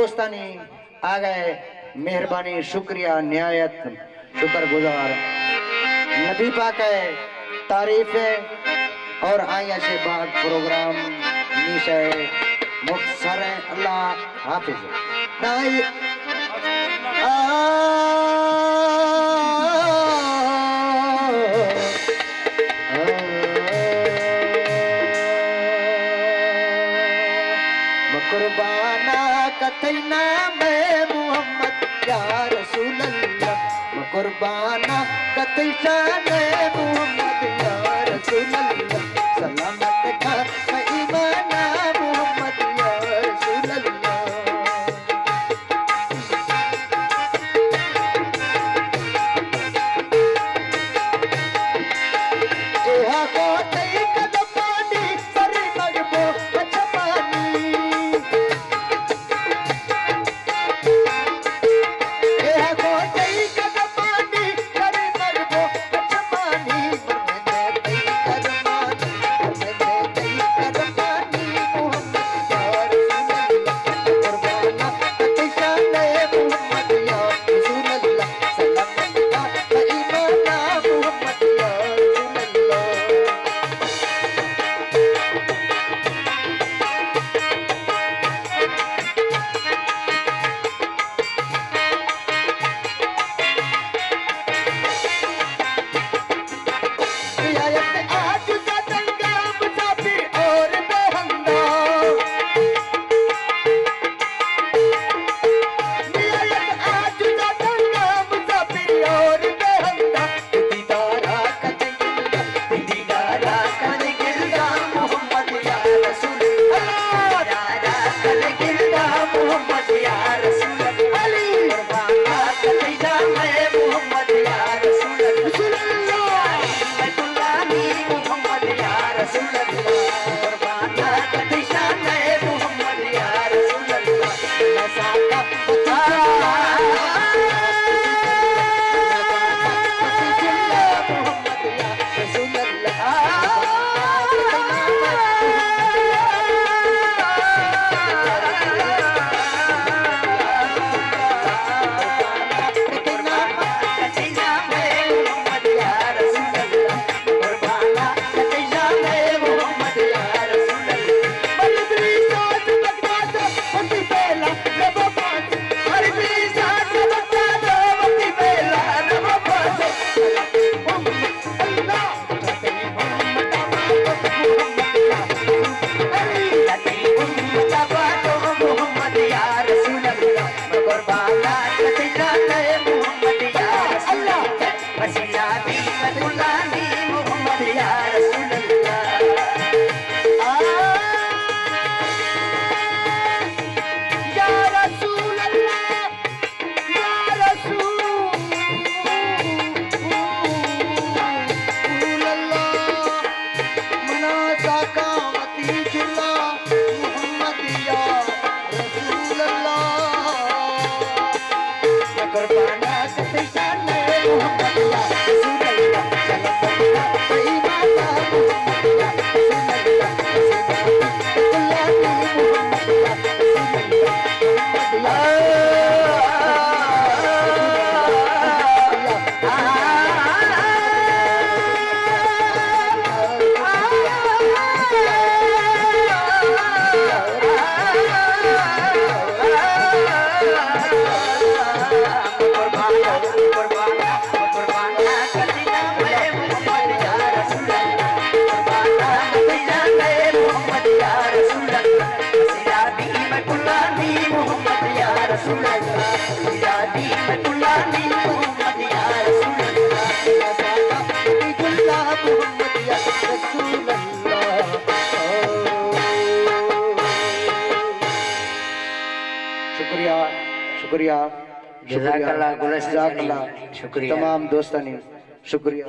دوستانی آگے مہربانی، شکریہ، نہایت شکر گزار۔ نبی پاک ءِ تعریف ءَ اور آئی ءَ چہ بعد پروگرام نی شے مختصر ءَ۔ اللہ حافظ۔ دائی آ، آ، قربانا کتئی نام محمد یا رسول اللہ، قربانا کتئی شان محمد یا رسول اللہ، سلامت کا ایمان محمد یا رسول اللہ۔ اے ہا کو تئی قدمانی سری مگبو پچمانی۔ اے ہا کو تئی قدمانی سری مگبو پچمانی۔ شکریہ، شکریہ، جزاک اللہ، گل حسن جزاک اللہ۔ شکریہ۔ تمام دوستانی شکریہ۔